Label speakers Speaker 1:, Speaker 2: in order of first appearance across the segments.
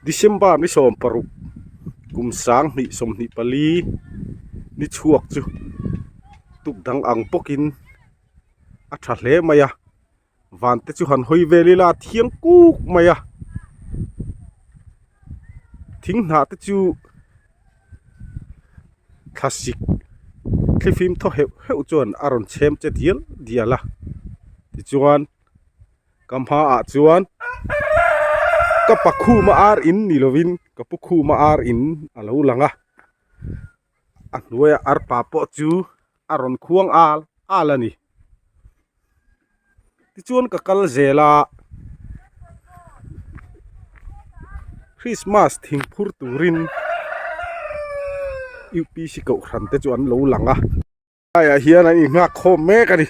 Speaker 1: December ni 16 kum 2024 ni chhuak chu tuk dang ang bawkin a tha hle mai a van te chu han hawi vel ila a thiang kuk mai a thing hnah te chu thlasik thlifim thaw heuh heuh chuan a rawn chhem che dial dial a tichuan ka hmaah chuan ka pakhuma ar in ni lovin ka pu khuma ar in a lo lang a a hnuaiah arpa pawh chu a rawn khuang al al a ni tichuan ka kal zel a Christmas thing phur turin UPC kohhran te chu an lo lang a. Laiah hian an inghak khawm mek a ni.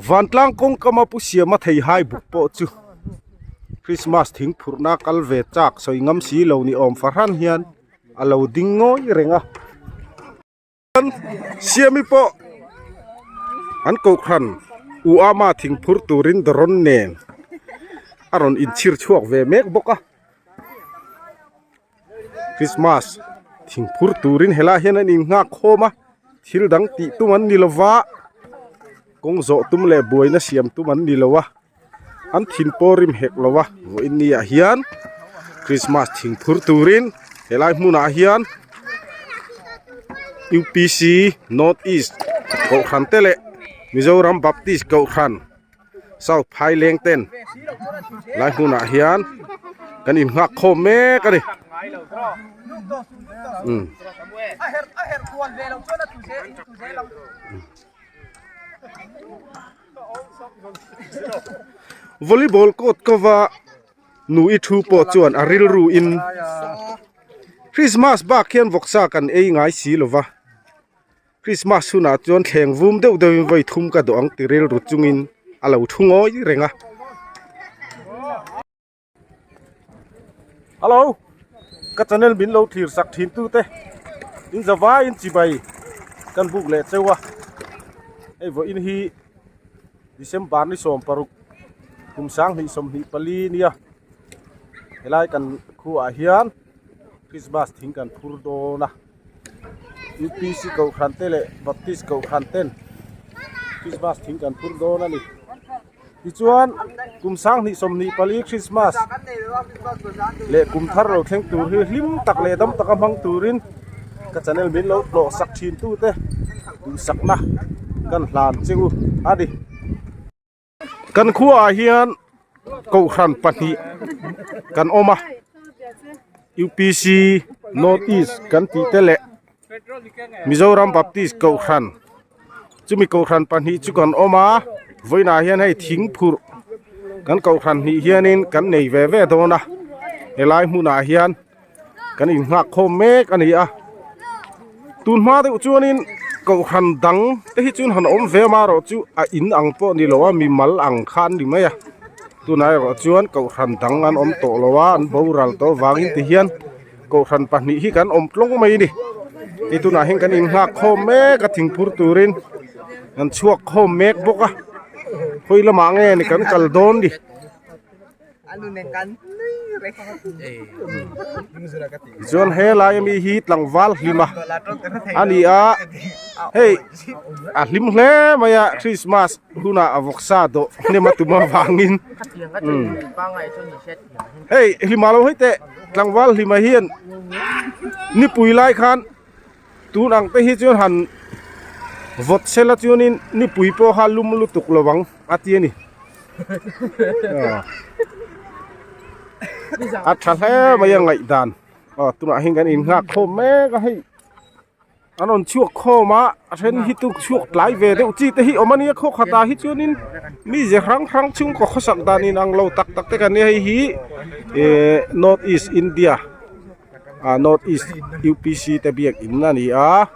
Speaker 1: Vantlang kawngkama pu siama thei hai buk pawh chu Christmas thing phurhna kal ve chak sawi ngam si lo ni awm fahran hian a lo ding ngawi reng a. Siami pawh an kohhran u ama thing phur turin dawrawn nen a rawn inchhir chhuak ve mek bawk a. Christmas thing phur turin helaiah hian an innghak khawm a thil dang tih tum an ni lova kawng zawh tum leh buaina siam tum an ni lo a an thin pawh rim hek lo a vawiin ni ah hian Christmas thing phur turin helai hmunah hian UPC North East kohhran te leh Mizoram Baptist kohhran. South Phaileng ten lai hmunah hian kan in nghak khawm mek a ni umm volleyball court ko va nu i thu pawh chuan a rilru in Christmas bak hian vawksa kan ei ngai si lova. Christmas hunah chuan thleng vum deuh deuhin vawi thum ka duh ang ti rilru chungin a lo thu ngawi reng a. Hello ka channel min lo thlir sak thin tu te in zavaiin chibai kan buk leh cheu a hei vawiin hi December ni 16 kum 2024 nia helai kan khuaah hian Christmas thing kan phur dawn a. UPC kohhran te leh Baptist kohhran ten Christmas thing kan phur dawn a ni. Tichuan kum 2024 Christmas leh kum thar lo thleng tur hi hlim tak leh dam taka hmang turin ka channel min lo tlawh sak thin tu te duhsakna kan hlan che u a ni. Kan khuaah hian kohhran pahnih kan awm a UPC North East kan tih te leh Mizoram Baptist kohhran chumi kohhran pahnih chu kan awm a vawiinah hian hei thing phurh kan kohhran hnih hianin kan nei ve ve dawn a helai hmunah hian. Kan inghak khawm mek a ni a tun hma deuh chuanin kohhran dang te hi chuan han awm ve amaherawh chu a in ang pawh ni lo a mimal ang kha an ni mai a tunah erawh chuan kohhran dang an awm tawh lo a an boral tawh avangin ti hian kohhran pahnih hi kan awm tlawng mai a ni hei tunah hian kan inghak khawm mek a thingphur turin kan chhuak khawm mek bawk a khawi lamah nge ni kan kal dawn ni. Chuan helai ami hi tlangval hlim a a ni a hei a hlim hle mai a Christmas hunah a vawksa dawh hnem a tum avangin umm hei hlima lo hei teh tlangval hlima hian nipui lai khan tun ang te hi chuan han vawt sela chuanin nipui pawh kha lum lutuk lo ang a ti a ni a tha hle mai a ngaih dan aw tunah hian kan innghak khawm mek a hei an rawn chhuak khawm a a then hi chu chhuak tlai ve deuh chi te hi awm a nia khaw khatah hi chuanin mi ze hrang hrang chhungkaw khawsak dan inang lo tak tak te kan nia hei hi ehh north east India. ah north east UPC te biakin a ni a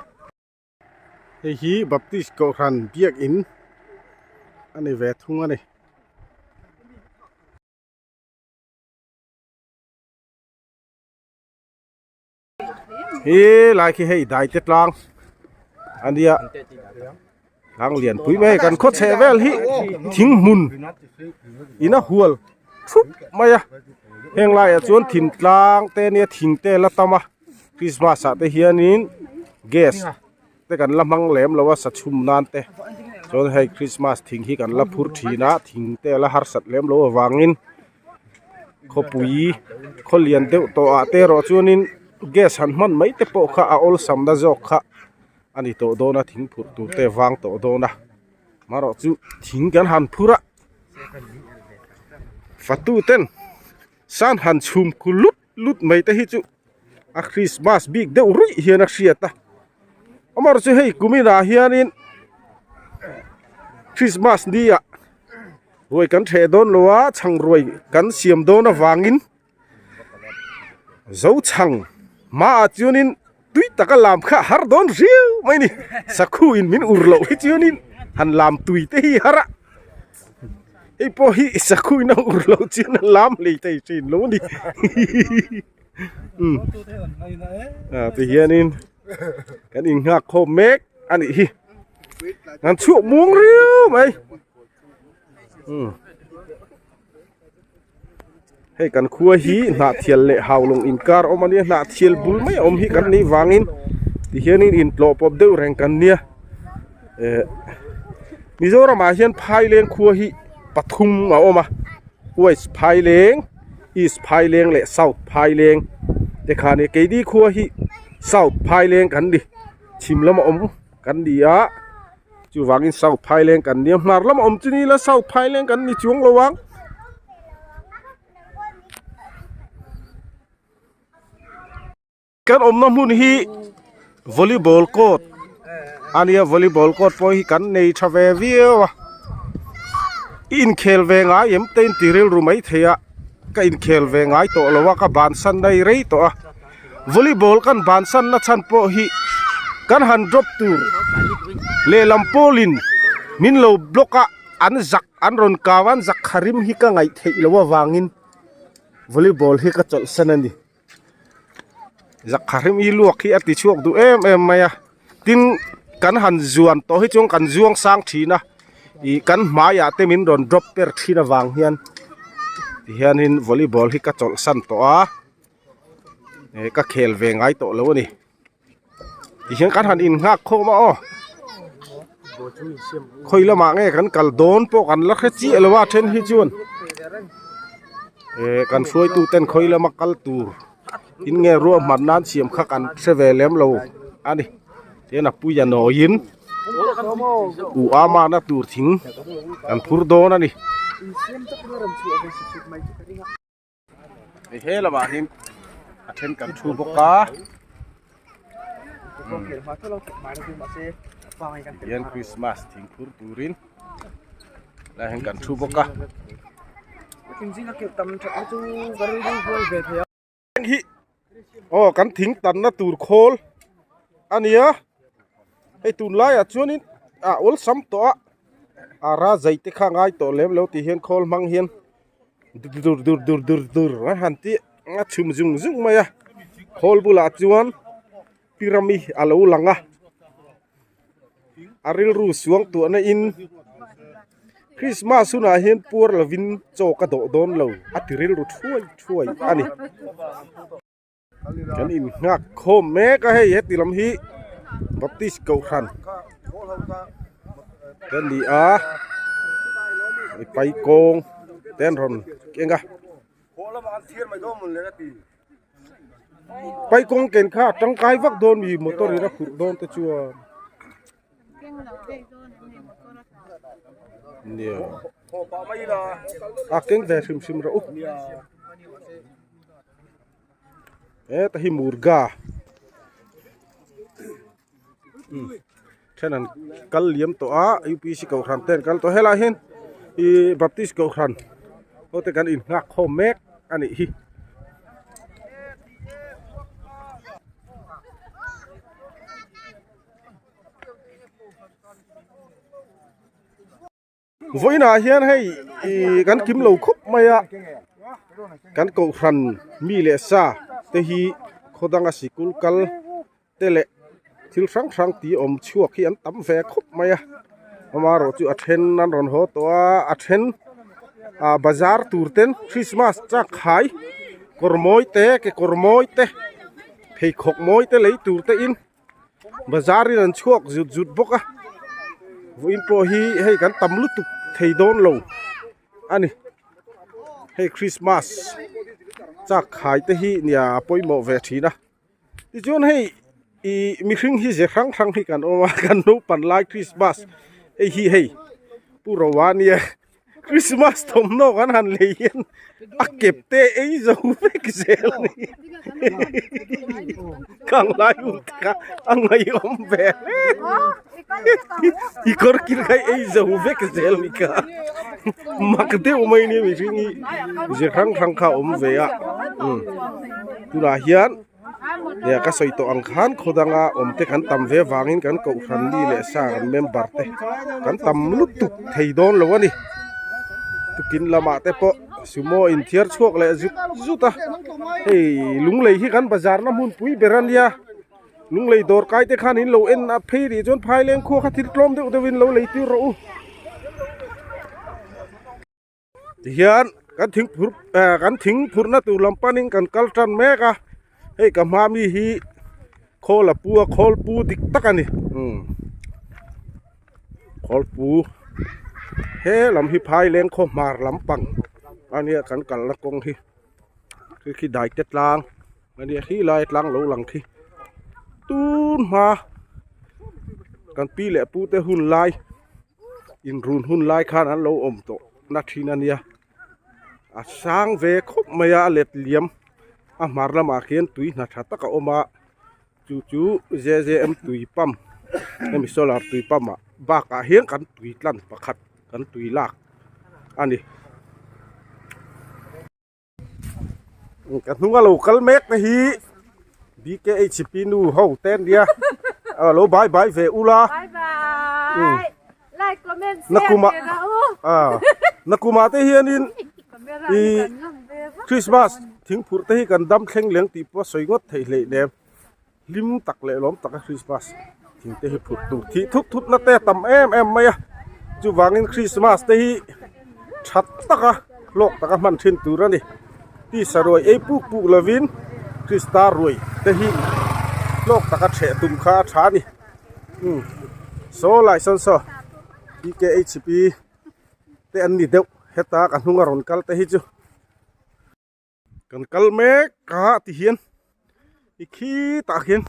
Speaker 1: hei hi baptist kohhran biakin a ni ve thung a ni. He lai khi hei dai te tlang a nia. Tlang lian pui mai kan khaw chheh vel hi thing hmun in a hual thup mai a heng laiah chuan thing tlang te nia thing te la tam a christmas ah te hianin gas te kan la hmang lem lo a sa chhum nan te chuan hei christmas thing hi kan la phur thin a thing te a la harsat lem loh avangin khawpui khaw lian deuh tawh ah te erawh chuanin gas han hman mai te pawh kha a awlsam na zawk kha a ni tawh dawn a thing phurh tur te vang tawh dawn a marawh chu thing kan han phur a fatu ten san han chhum khu lut lut mai te hi chu a christmas bik deuh ruih hian a hriat a amaherawhchu hei kumin ah hianin christmas ni ah ruai kan hreh dawn lo a chhang ruai kan siam dawn avangin zo chhang hmaah chuanin tui taka lam kha a har dawn riau mai a ni sakhu in min ur loh hi chuanin han lam tui te hi har a hei pawh hi sakhu in a ur loh chuan a lam hlei thei thin lo a ni umm ah ti hianin kan innghak khawm mek a nih hi an chhuak muang riau mai umm. Hei kan khua hi hnahthial leh haulawng inkar awm a nia hnahthial bul mai a awm hi kan nih vangin tihianin intlawh pawp deuh reng kan nia eh Mizoramah hian Phaileng khua hi pathum a awm a West Phaileng East Phaileng leh South Phaileng te kha a ni keini khua hi South Phaileng kan ni chhim lama awm kan ni a. Chuvangin South Phaileng kan nia hmar lamah awm chu ni ila South Phaileng kan ni chuang lo ang. Kan awmna hmun hi volleyball court a nia volleyball court pawh hi kan nei tha ve viau a i inkhel ve ngai em te in ti rilru mai thei a ka inkhel ve ngai tawh lo a ka bansan daih rei tawh a. Volleyball kan bansan na chhan pawh hi kan han drop tur lehlam pawlin min lo block a an zak an rawn kau a an zak kha rim hi ka ngaih theih loh avangin volleyball hi ka chawlhsan a ni zak kha rim hi luak hi a ti chhuak duh em em mai a tin kan han zuan tawh hi chuan kan zuang sang thin a ih kan hmaiah te min rawn drop per thin avang hian tihianin volleyball hi ka chawlhsan tawh a. Eh ka khel ve ngai tawh lo a ni tihian kan han innghak khawm a aw khawi lamah nge kan kal dawn pawh kan la hre chiah lo a then hi chuan eh kan hruaitu ten khawi lama kal tur in nge ruahman nan siam kha kan hre ve lem lo a ni tihian a pui a nawiin u ama na tur thing kan phur dawn a ni. He lamah hian a then kan thu bawk a hian christmas thing phur turin lai hian kan thu bawk a hi aw kan thing tanna tur khawl a nia hei tunlaiah chuanin a awlsam tawh a ara zai te kha ngai tawh lem lo tih hian khawl hmang hian dur dur dur dur dur a han tih a chhum zung zung mai a khawl bulah chuan pirami a lo lang a a rilru suang tuahna in Christmas hunah hian puar lovin chaw ka dawh dawn lo a ti rilru thuai thuai a ni. Kan innghak khawm mek a hei heti lam hi Baptist kohhran te an ni a paikawng te an rawn keng a paikawng ken kha a tangkai vak dawn mi motor in a phurh dawn te chuan. Nia a keng ve hrim hrim rawh u heta hi murga um then an kal liam tawh a upc kohhran te an kal tawh helaiah hian ihh baptist kohhran ho te kan innghak khawm mek a nih hi. Vawiinah hian hei ih kan kim lo khawp mai a kan kohhran mi leh sa te hi khaw danga sikul kal te leh thil hrang hrang tih awm chhuak hi an tam ve khawp mai a. Amaherawh chu a then an rawn haw tawh a a then ah bazar tur ten christmas chak khai kawr mawi te kekawr mawi te pheikhawk mawi te lei tur te in bazar in an chhuak zut zut bawk a vawiin pawh hi hei kan tam lutuk thei dawn lo a ni hei christmas chak khai te hi nia a pawimawh ve thin a tichuan hei ih mihring hi ze hrang hrang hi kan awm a kan naupan lai christmas hei hi hei pu roa nia Christmas thawmhnaw kan han lei hian a kep te ei zo vek zel a ni khang lai hun te kha a ngaihawm ve hle i kawr kil kha ei zo vek zel a ni kha mak deuh mai nia mihring hi ze hrang hrang kha a awm ve a umm tunah hian. Nia ka sawi tawh ang khan khaw danga awm te kan tam ve avangin kan kohhran mi leh sa kan member te kan tam lutuk thei dawn lo a ni tukin lamah te pawh sumo inthiar chhuak leh zut zut a hei lunglei hi kan bazar na hmunpui ber a nia lunglei dawr kai te khan in lo en a phei rih chuan phaileng khua kha thil tlawm deuh deuhin lo lei tir rawh u. Tihian kan thing phurh eh kan thing phurhna tur lam panin kan kal tan mek a hei ka hma mi hi khawl a pu a khawl pu dik tak a ni umm khawl pu he lam hi phai leng khaw hmar lampang a nia kan kalna kawng hi khi khi dai te tlang a nia khi lai tlang lo lang khi tun hma kan pi leh pu te hun lai. Inrun hun lai khan an lo awm tawh na thin a nia a sang ve khawp mai a a let liam a hmar lamah khian tui hna tha tak a awm a chu chu J J M tui pump hemi solar tui pump ah bakah hian kan tui tlan pakhat kan tui lak a ni. Ka hnunga lo kal mek te hi BKHP nu ho te an nia a lo bai bai ve ula
Speaker 2: Bye bye. Like, comment, share
Speaker 1: Nakuma
Speaker 2: ve ra u.
Speaker 1: a nakuma te hianin
Speaker 2: Camera
Speaker 1: i
Speaker 2: hi kan ngam ve vak.
Speaker 1: Christmas thingphurh te hi kan dam thleng leng tih pawh a sawi ngawt theih hleih nem hlim tak leh lawm taka Christmas thing te hi phurh tur thih thut thut na te a tam em em mai a chuvangin Christmas te hi that taka hlawk taka hman thin tur a ni tisa ruai ei puk puk lovin Krista ruai te hi hlawk taka theh tum kha a tha a ni umm saw lai sawn saw P K H P te an ni deuh heta ka hnung a rawn kal te hi chu. Kan kal mek a ti hian i khitah khian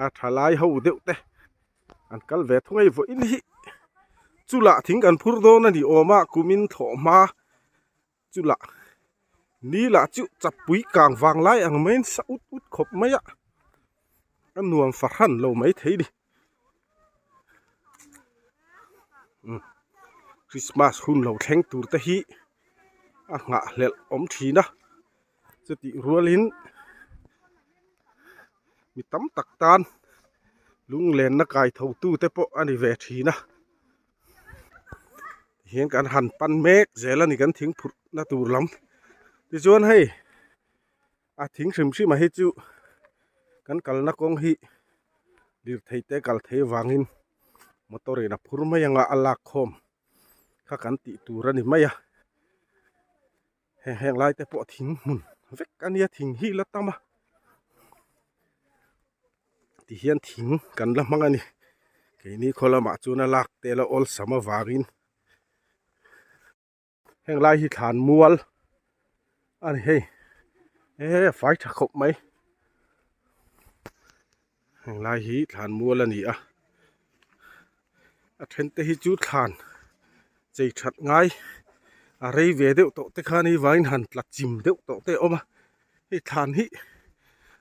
Speaker 1: a thalai ho deuh te an kal ve thung a hei vawiin hi chulah thing kan phur dawn a ni awm a kumin thlawh hma chulah ni lah chu chapui kang vang lai ang maiin sa ut ut khawp mai a a nuam fahran lo maithei a ni. Christmas hun lo thleng tur te hi a nghahhlelh awm thin a chutih rualin mi tam tak tan lunglenna kai tho tu te pawh a ni ve thin a tihian kan han pan mek zel a ni kan thing phurh na tur lam tichuan hei a thing hrim hrim ah hi chu kan kalna kawng hi lirthei te kal thei avangin motor in a phur mai anga a lak khawm kha kan tih tur a ni mai a heng heng lai te pawh thing hmun vek a nia thing hi la tam a tihian thing kan la hmang a ni keini khaw lamah chuan a lak te la awlsam avangin. Heng lai hi thlan mual a ni hei e fai tha khawp mai heng lai hi thlan mual a ni a a then te hi chu thlan chei that ngai a rei ve deuh tawh te khan hei vangin han tla chim deuh tawh te a awm a hei thlan hi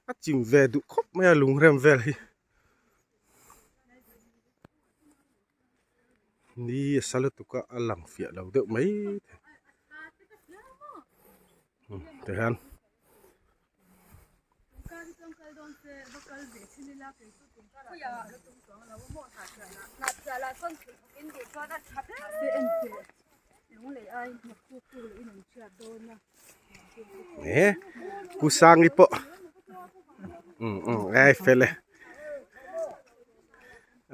Speaker 1: a chim ve duh khawp mai a lungrem vel hi. Ni a sa lutuk a a lang fiah lo deuh mai thei umm tihian. E Kusangi pawh umm umm ai fel e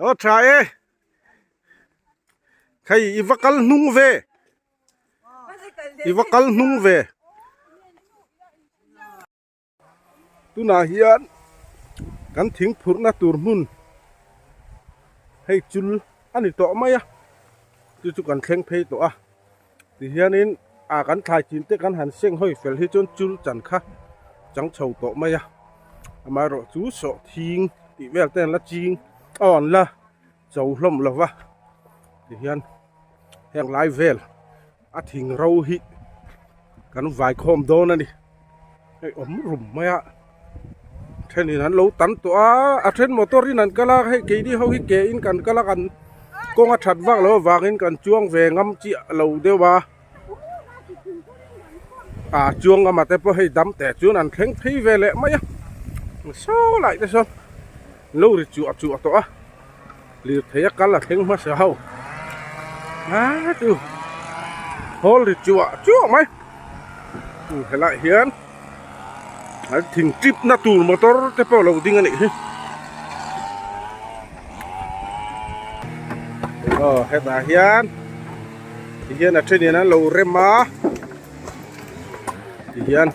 Speaker 1: aw tha e. Hei i va kal hnung ve i va kal hnung ve tunah hian kan thing phurhna tur hmun hei chul a ni tawh mai a chu chu kan thleng phei tawh a tihianin ah kan thlai chin te kan han seng hawi fel hi chuan chul chan kha chang chho tawh mai a amaherawh chu sawhthing tih vel te an la ching aw an la cho hlawm lo va tihian heng lai vel a thing ro hi kan vai khawm dawn a ni hei awm rum mai a thenin an lo tam tawh a a then motor in an kal a hei keini ho hi ke in kan kal a kan kawng a that vak loh avangin kan chuang ve ngam chiah lo deuh a ah chuang ngam a te pawh hei dam teh chuan an thleng phei ve leh mai a saw lai te sawn lo ri chuah chuah tawh a lirthei a kal a thleng hmasa ho a chu hawl ri chuah chuah mai helaiah hian an thing trip na tur motor te pawh a lo ding a nih hi aw hetah hian tihian a thenin an lo rem a tihian.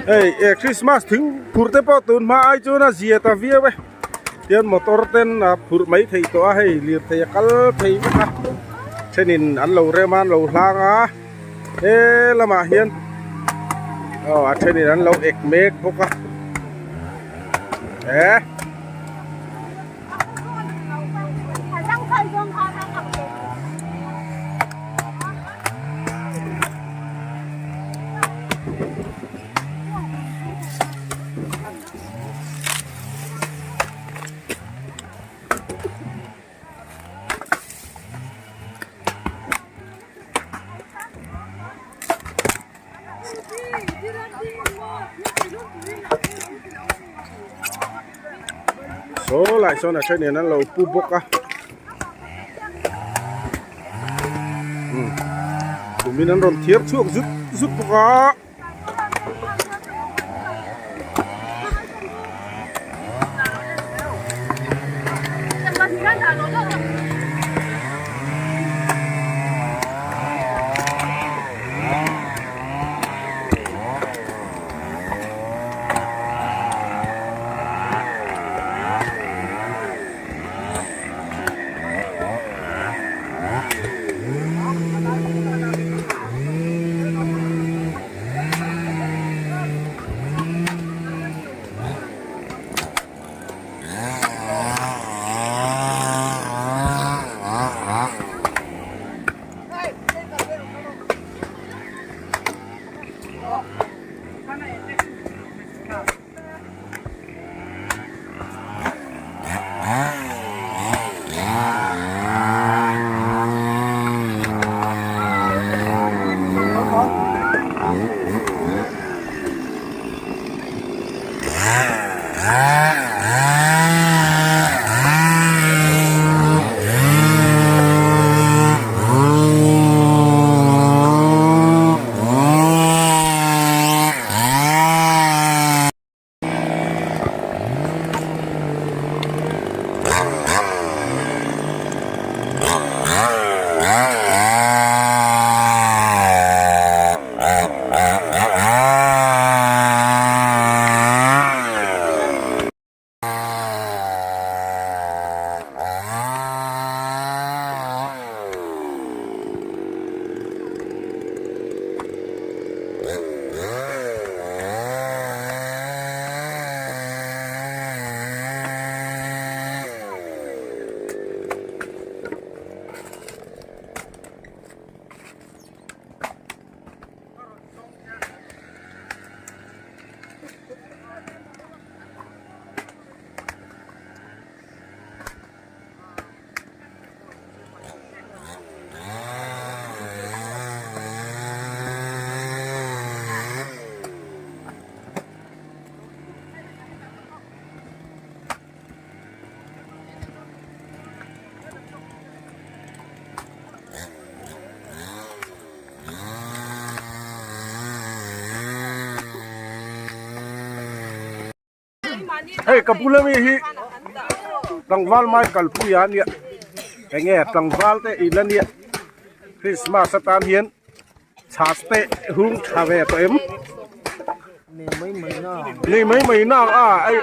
Speaker 1: Hei eh Christmas thing phur te pawh tun hma ai chuan a zia ta viau e tian motor ten a phurh mai thei tawh a hei lirthei a kal thei vek a thenin an lo rem a an lo hlang a he lamah hian aw a thenin an lo ek mek bawk a eh. Saw lai sawn a thenin an lo pu bawk a kumin an rawn thiar chhuak zut zut bawk a. Hei ka bula mi hi tlangval mai kalpui a nia. Enge tlangval te i la nia Christmas atan hian chhas te hung tha ve tawh em? Nei mai mai na a ai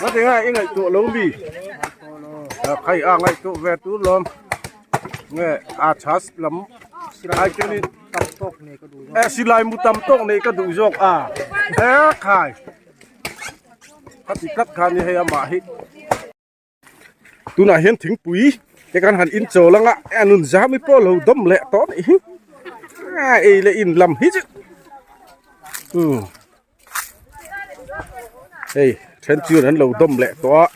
Speaker 1: nga tinge i ngaihtuah lo mi? Khai a ngaihtuah ve tur lawm. Nge a chhas lam ai chuanin e silai mu tam tawk nei ka duh zawk a he khai ka ti tlat kha ni hei amah hi tunah hian thingpui te kan han in chawl anga a nun zam hi pawh lo dawm leh tawh anih hi a ei leh in lam hi chu umm hei then chuan an lo dawm leh tawh a.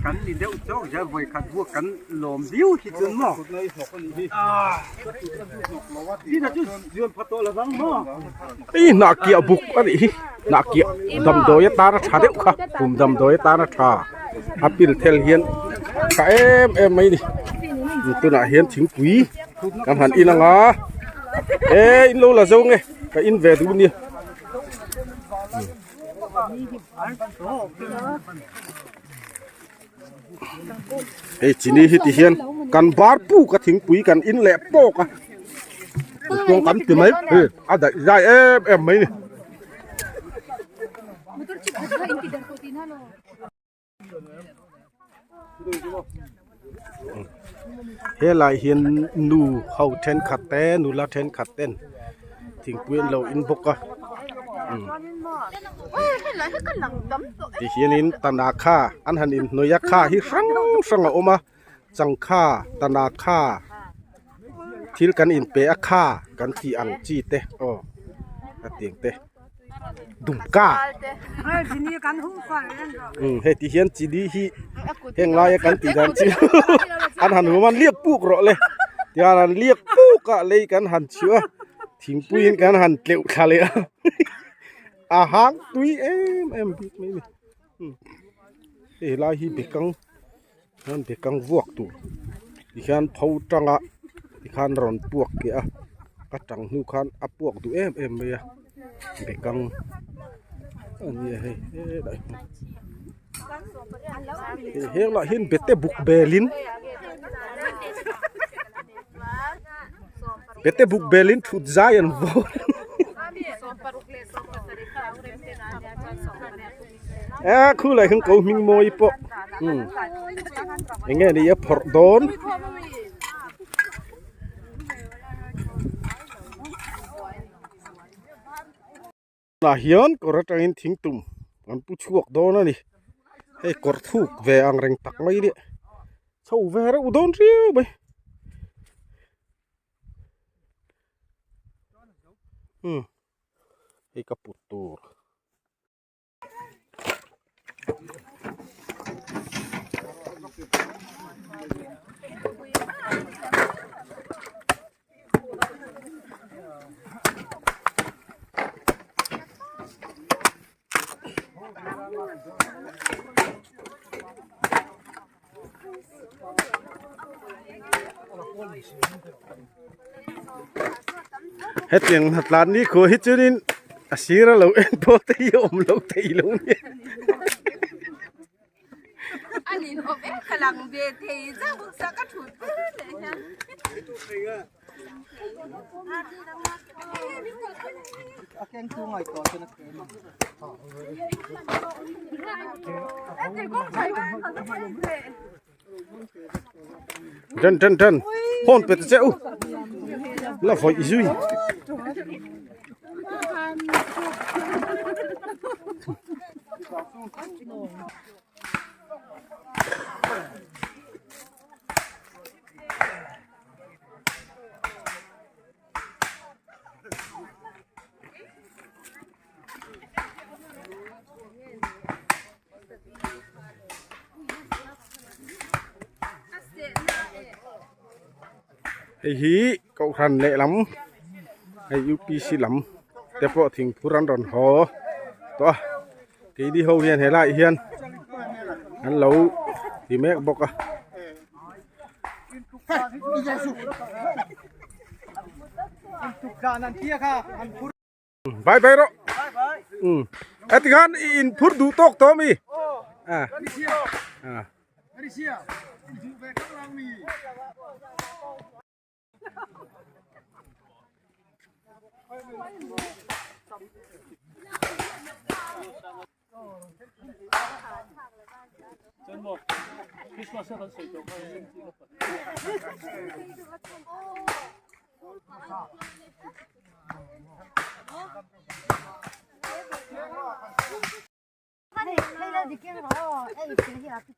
Speaker 3: Kan ni deuh chawk zel vawi khat vuak kan lawm viau hi chuan maw
Speaker 1: Hei hnah kiah buk a nih hi hnah kiah damdawi atana tha deuh kha kum damdawi atana tha a pil thel hian tha em em mai a ni tunah hian thingpui kan han in anga. E in lo la zo nge ka in ve duh nia. Hei chini hi ti hian kan bar puk a thingpui kan in leh pawk a chuan kan ti mai hei a daih zai em em mai ni. Helai hian nu ho thenkhat te nula thenkhat ten thingpui an lo in bawk a ti hianin tanakha an han inhnawih a kha hi hrang hrang a awm a changkha tanakha thil kan inpe a kha kan tih ang chi te aw a tiang te. Dumka umm hei ti hian chini hi heng laia kan tih dan chu an han hum a liak puk rawh le tihian an liak puk a lei kan han chhuah a thingpuiin kan han tleuh thla leh a a hang tui em em bik mai a ni hei lai hi bekang hian bekang vuak tur tikhian pho tanga tikhan rawn puak keh a a tang hnu khan a puak duh em em mai a bekang a nia hei helai hi heng lah hian bete buk belin bete buk belin thut zai an vawn a khulai khan ko hming mawi pawh umm eng nge ni a phawrh dawn tah hian kawr atangin thing tum an pu chhuak dawn a ni hei kawr thuk ve ang reng tak mai nia chho ve reuh dawn riau mai. Umm hei ka put tur. Hetiang hnatlan ni khuah hi chuanin a sir a lo en pawh te hi a awm lo thei lo nia. Ṭan ṭan ṭan hawn pe ta che u la vawih zui. Hei hi kohhran lehlam hei upc lam te pawh thingphur an rawn haw tawh a keini ho hian helaiah hian an lo ti mek bawk a. Bye bye rawh. Um heti khan i in phur duh tawk tawh ami a a.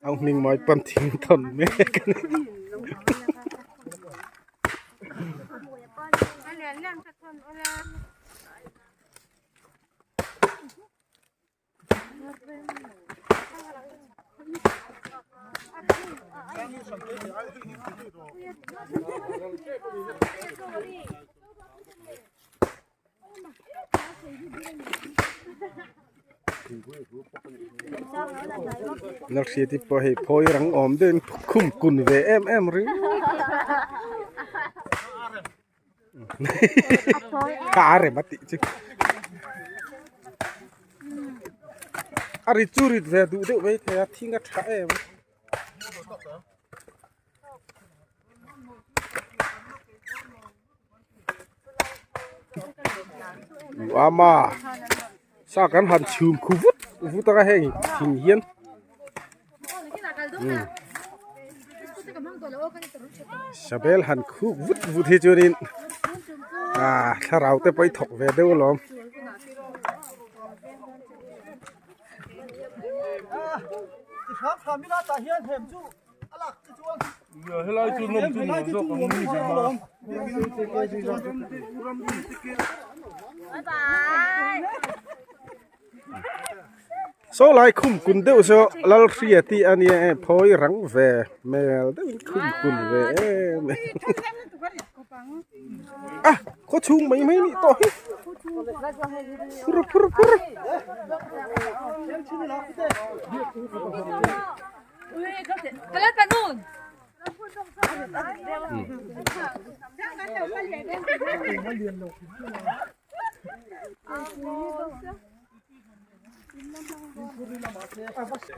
Speaker 1: Au hming mawi pan thing thawn mek a ni. Lalhriati pawh hei phawi rang awm deuhin khum kun ve em em ri ka a rem a tih chu a rit chu rit ve duh deuh mai thei a thing a tha em a. Ama sa kan han chhum khu vut vut anga heng thing hian sabel han khuk vut vut hi chuanin ah thlarau te pawh hi thawk ve deuh alawm. Saw lai khum kun deuh saw Lalhria tih a nia e phawi rang ve hmel deuhin khum kun ve em em a khaw chhung mai mai nih tawh hi phur phur phur.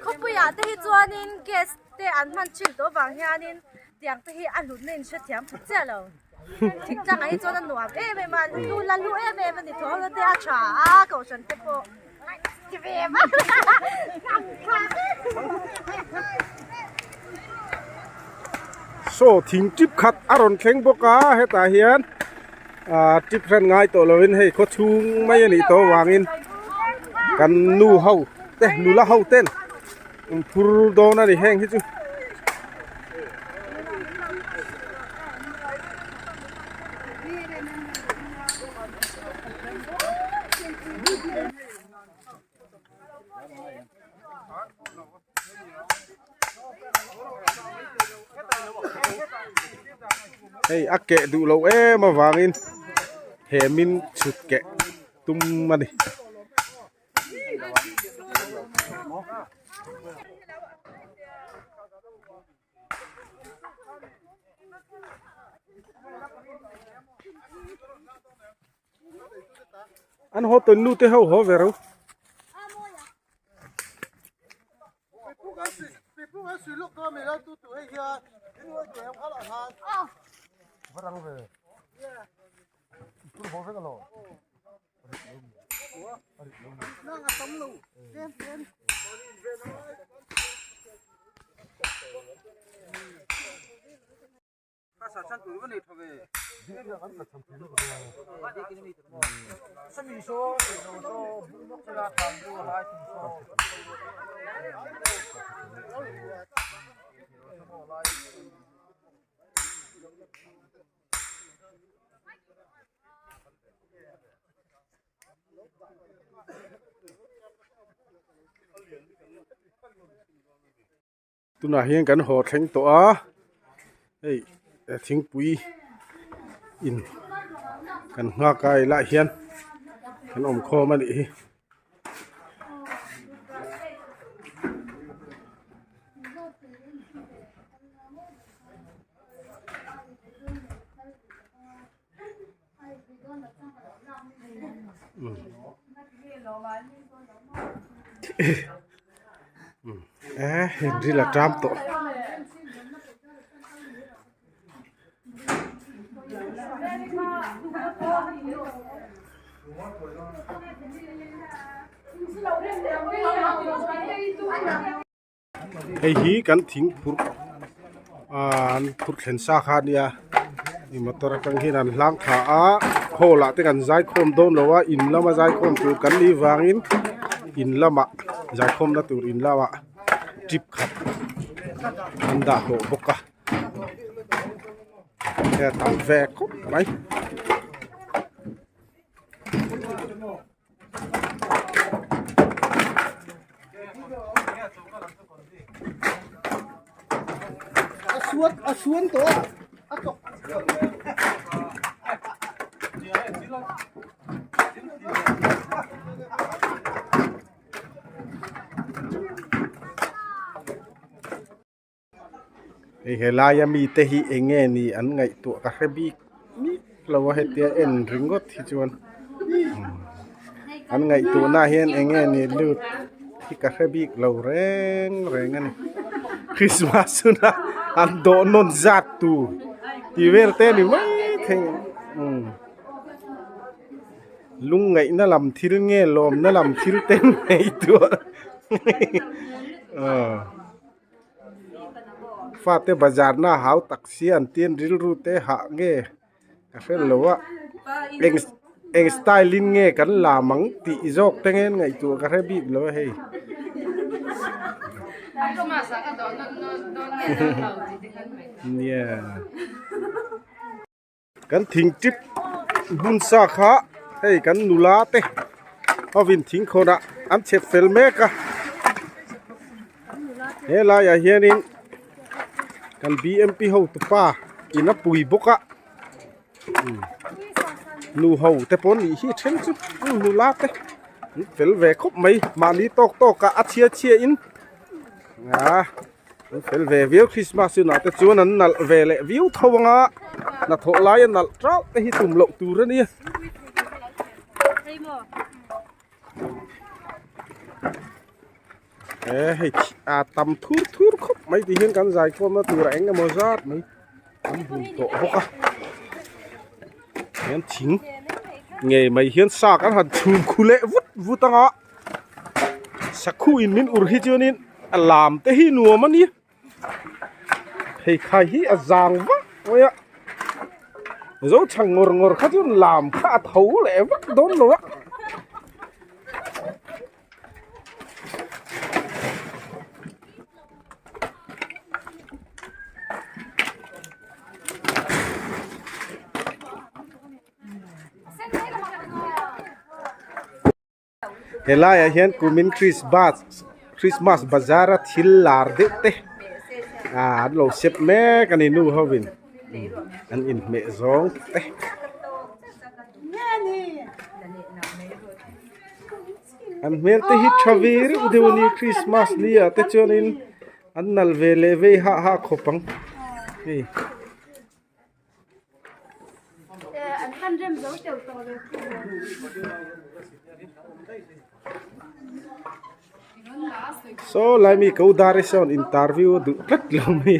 Speaker 2: Khawpuiah te hi chuanin gas te an hman thin tawh avang hianin tiang te hi a hlutna in hrethiam pha chiah lo. Thingtlangah hi chuan a nuam em em a, lu la lu em em a ni tho te a tha a kohhran te pawh ti ve em a.
Speaker 1: Saw thing tip khat a rawn thleng bawk a hetah hian ah tip hran ngai tawh lovin hei khaw chhung mai a nih tawh avangin kan nu ho te nula ho ten an phur dawn a ni heng hi chu. Hei a keh duh loh em avangin he min chhut keh tum a ni. An haw tawn nu te ho haw ve ro. Tunah hian kan haw thleng tawh a hei thingpui in kan nghak a helaiah hian kan awm khawm a nih hi. Eh ril a ṭam tawh. Hei hi kan thing phurh ahh an phurh thlen sa kha a nia hei motor atang hian an hlang thla a hall ah te kan zai khawm dawn lo a in lama zai khawm tur kan nih vangin in lamah zai khawmna tur in lamah trip khat an dah hlawh bawk a hei a tam ve khawp mai. Hei helaia mite hi eng nge ni an ngaihtuah ka hre bik miah lo a hetia en ringawt hi chuan an ngaihtuahna ah hian eng nge ni lut hi ka hre bik lo reng reng a ni christmas hunah an dawh nawn zat tur tih vel te a ni maithei umm lungngaihna lam thil nge lawmna lam thil te ngaihtuah aw. Fate bazar na hau tak si an tin rilru te hah nge ka hre lo a eng eng style in nge kan lam ang tih zawk te nge ngaihtuah ka hre bik lo a hei. Nia. Kan thing tip bun sa kha hei kan nula te hovin thing khawnah an chhep fel mek a he laiah hianin kan bmp ho tupa in a pui bawk a nu ho te pawh nih hi then chu nula te an fel ve khawp mai mahni tawk tawk ah a chhia chhia in ah. An fel ve viau Christmas hunah te chuan an nalh ve leh viau tho ang a hnathawh laia nalh tauh te hi tum loh tur a nia. E hei a tam thur thur khawp mai ti hian kan zai khawmna tur a eng emaw zat mai an bun tawh bawk a hian thing ngei mai hian sa kan han chhum khu leh vut vut ang a. Sakhu in min ur hi chuanin a lam te hi nuam a nia pheikhai hi a zang vak mai a zo chhang ngawr ngawr kha chuan lam kha a tho leh vak dawn lo a. Helaiah hian kumin christmas christmas bazar a thil lar deuh te ah an lo sep mek a ni nu ho in an inhmeh zawng te. An hmel te hi tha ve reuh deuh a ni christmas ni ah te chuanin an nal ve leh vei hah hah khawp ang hei. Saw lai mi ko dar hi sawn interview a duh tlat lo mai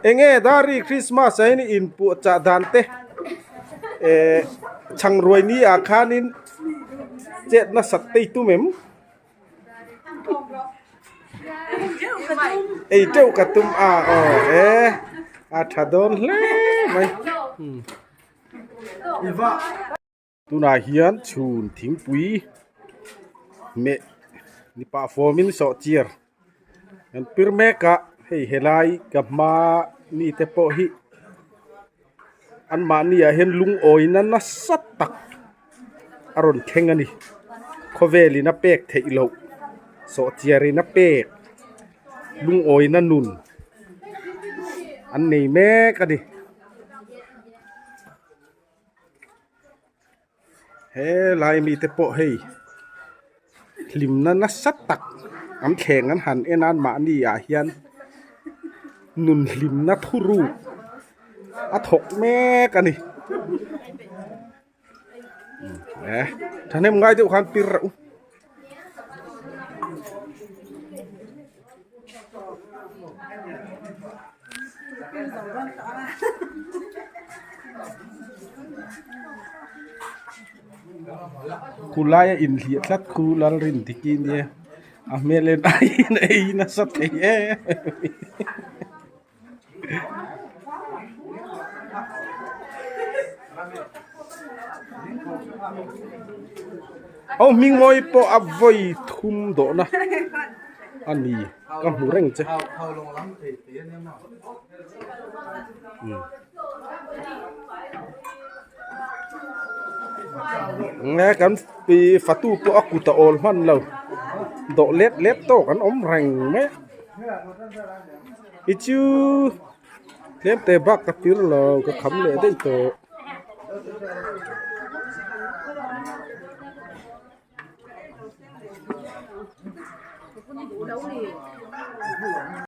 Speaker 1: enge dari christmas ah hian inpuah chah dan te eh chhangruai ni ah khanin chet nasat te i tum em. Ei teuh ka tum a aw e a tha dawn hle mai tunah hian chhun thingpui meh ni pah fawmin sawh chiar an pir mek a hei helai ka hma mite pawh hi anmahni ah hian lungawina nasa tak a rawn thleng a ni khawvelin a pek theih loh sawhchiarin a pek lungawina nun an nei mek a ni helai mite pawh hei hlimna nasa tak an thleng an han en a mahni ah hian nun hlimna thuruk a thawk mek a ni. Eh thahnem ngai deuh khan pir reuh. Khu laia inhliah tlat khu Lalrin dik i nia a hmel en aiin a ei nasa thei em Aw hming mawi pawh a vawi thum dawhna a ni ka hmu reng che. Nge kan pi fatu pawh a kut a awl hman lo dawh let let tawk an awm reng mai a. I chu tlem te bak ka tir lo ka kham leh daih tawh.